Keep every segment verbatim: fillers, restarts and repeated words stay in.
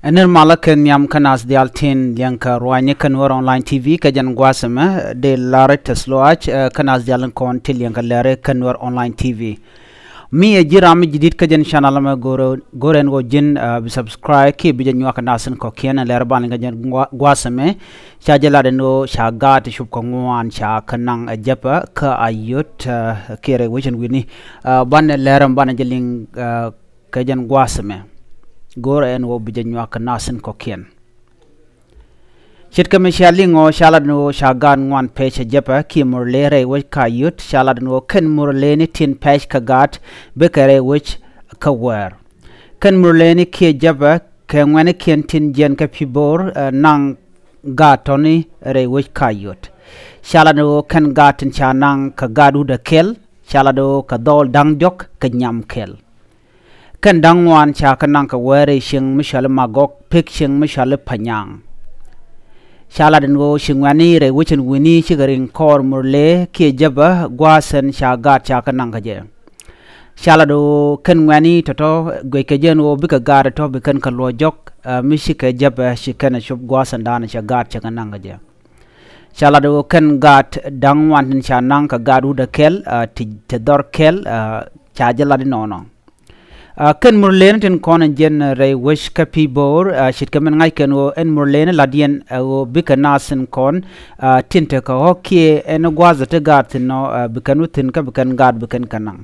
Ɛ nir malä kɛ nhiam kä nath diaal tin liɛŋkɛ ruaacni kä Nuɛr Online T V kä jɛn gua̱a̱th ɛmɛ dee lar tɛth lɔaac kä nath diaal in kɔn ti liɛŋkɛ lɛri kä Nuɛr Online T V. Mi ɛ ji̱n ram mi ji̱ di̱t kä jɛn channel ɛmɛ, go̱rɛ ɛn ɣöö ji̱n bi subscribe kiɛ bi jɛ nyuak kɛ nath in kɔ̱kiɛn. Ɛ lɛr ban liŋ kä jɛn gua̱a̱th ɛmɛ ca jɛ lat ɛn ɣöö ca gaat ti cop kɛ ŋuan ca kɛ naŋ ɛ jäpä kä Ayot kiɛ rɛy wecin wi̱ni. Banɛ lɛr ɛm banɛ jɛ liŋ kä jɛn gua̱a̱th ɛmɛ. Go̱rɛ ɛn ɣöö bi jɛ nyuak kɛ nath in kɔ̱kiɛn. Ce̱tkɛ mi cia liŋ ɔ ca lat ni ɣöö ca gaat ŋuan pɛc ɛ jäpä kiɛ Murle rɛy wec kä Ayot. Ca lat ni ɣöö kɛn Murleni tin pɛc kɛ gaat bikɛ rɛy wec kä wäär. Kɛn Murleni kiɛ jäpä kɛ ŋuɛ̈tnikiɛn tin jiɛn kä Pibor naŋ gaat tɔ̱ni rɛy wec kä Ayot. Ca lat ni ɣöö kɛn gaat tin ca naŋ kɛ gaat wut ɛ kɛl, ca lat ni ɣöö kɛ dhɔɔl da̱ŋ diɔ̱k kɛ nyam kɛl. Kɛn da̱ŋ ŋuan ca kɛ naŋ kɛ wäär rɛy cieŋ mi cɔal i̱ Magɔk pek cieŋ mi cɔal i̱ Panyaŋ. Ca lat ɛn ɣöö ci ŋuɛ̈tni rɛy wecin wi̱ni cikɛ riŋ kɔɔr Murle kiɛ jäpä gua̱a̱th ɛn ca gaat ca kɛ naŋ kä jɛ. Ca lat ɣöö kɛn ŋuɛ̈tni tɔ̱tɔ̱ guickɛ jɛ ɛn ɣöö bikɛ gaat tɔ̱tɔ̱ bi kɛn kɛ luɔ̱c jɔk mi cikɛ jäpä ci kɛn ɛ cop gua̱a̱th ɛn da̱a̱n cɛ gaat cɛ kɛ naŋ kä jɛ. Ca lat ɣöö kɛn gaat da̱ŋ ŋuan tin ca naŋ kɛ gaat wut ɛ kɛl ti dhɔr kɛl. Ca jɛ lat inɔnɔ. Kɛn Murleni tin kɔn in jiɛn rɛy wec kä Pibor, ce̱tkɛ min ŋa̱ckɛn ɣöö ɛn Murleni la̱tdiɛn ɛ ɣöö bikɛ nath in kɔn tin tekɛ ɣɔ̱k kiɛ ɛn gua̱a̱th ɛ ti gaat thi̱n ɔ bi kɛn wä thi̱n kä bi kɛn gaat bi kɛn kɛ naŋ.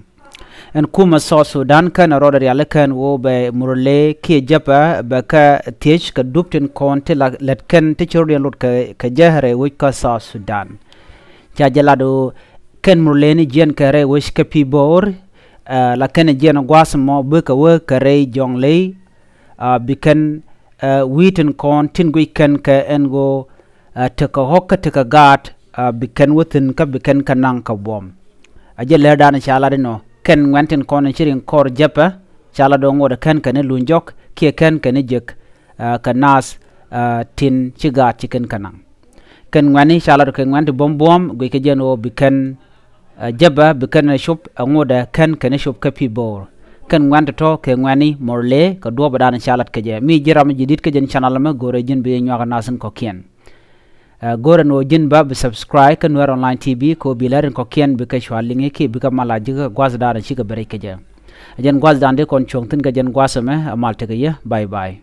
Ɛn kumɛ South Sudan kɛn rɔɔdɛ rialikä ɛn ɣöö bɛ Murle kiɛ jäpä bɛ kɛ thiec kɛ dup tin kɔn ti la lät kɛn ti ci rɔ̱diɛn lot kɛ jɛ rɛy wec kä South Sudan. Ca jɛ lat ɣöö kɛn Murleni jiɛn kɛ rɛy wec kä Pibor la kɛn jiɛn gua̱a̱th ɛmɔ bikɛ wä kɛ rɛy Jɔŋley. Bi kɛn wi̱i̱ tin kɔn tin guic kɛn kɛ ɛn ɣöö tekɛ ɣɔ̱k kä tekɛ gaat bi kɛn wä thi̱n kä bi kɛn kɛ naŋ kɛ buɔ̱m. A jɛ lɛr da̱a̱n ca lat inɔ kɛn ŋuɛ̈tni tin kɔn in ci riŋ kɔɔr jäpä ca lat ɣöö ŋot ɛ kɛn kɛn i̱ luny jɔk kiɛ kɛn kɛn i̱ jek kɛ nath tin ci gaat ci kɛn kɛ naŋ. Kɛn ŋuɛ̈tni ca lat kɛ ŋuɛ̈tni ti buɔ̱m buɔ̱m guickɛ jɛ ɛn ɣöö bi kɛn jäpä bi kɛn ɛ cop ɛ ŋot ɛ kɛn kɛn i̱ cop kä Pibor. Kɛn ŋuɛ̈tni tɔ̱tɔ̱ kɛ ŋuɛ̈tni Murle kɛ duɔ̱ɔ̱p ɛ da̱a̱n ca lat kɛ jɛ. Mi ji̱n ram mi ji̱ di̱t kä jɛn channel ɛmɛ, go̱rɛ ji̱n bi jɛ nyuak kɛ nath in kɔ̱kiɛn. Go̱rɛ ɛn ɣöö ji̱n bä bi subscribe kä Nuɛr Online T V kɛ ɣöö bi lɛr in kɔ̱kiɛn bikɛ cua liŋ kiɛ bikɛ mal a ji̱ kä gua̱a̱th da̱a̱n cikɛ ben rɛc kɛ jɛ. Ɛ jɛn gua̱a̱th da̱a̱n dee kɔn cuɔ̱ŋ thi̱n kä jɛn gua̱a̱th ɛmɛ, ɛ mal tekɛ yɛ. Bye bye.